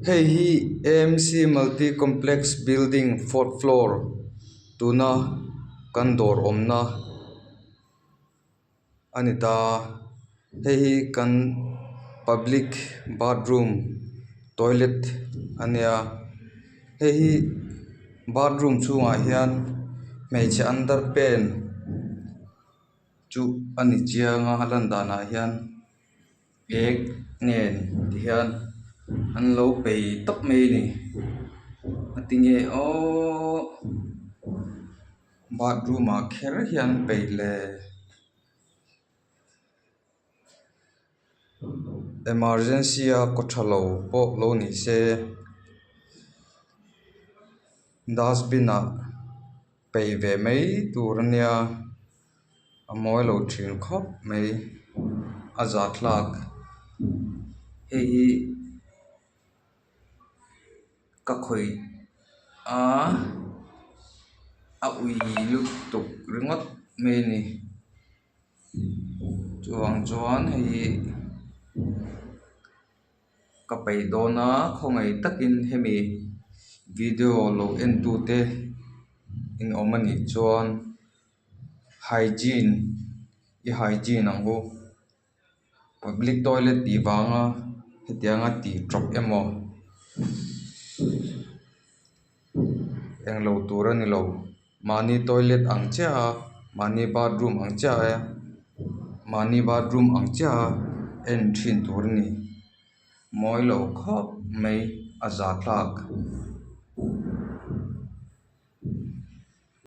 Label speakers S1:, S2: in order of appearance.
S1: Hei hi AMC multi complex building fourth floor tuna kan dawr awmna a ni ta hei hi kan public bathroom toilet a nia hei hi bathroom chhungah hian hmeichhe underpant chu a ni chiang a a lan danah hian. Bag nen ti hian an lo bei tawp mai a ni a tinge aww bathroom ah kher hian an peih le emergency a kaw tha lo pawh lo ni se dustbin ah peih ve mai tur a nia. A mawi lo thin khawp mai a zahthlak hei hi ka khawih a a ui lutuk ringawt mai a ni chuvang chuan hei hi ka peih dawn a khawngaih takin hemi video lo en tute in awm anih chuan. Hygiene i hygiene ang u public toilet tih vanga hetianga tih tawp emaw englo tur a ni lo mahni toilet ang chiah a mahni bathroom ang chiah a mahni bathroom ang chiah a en thin tur a ni mawi lo khawp mai a zahthlak.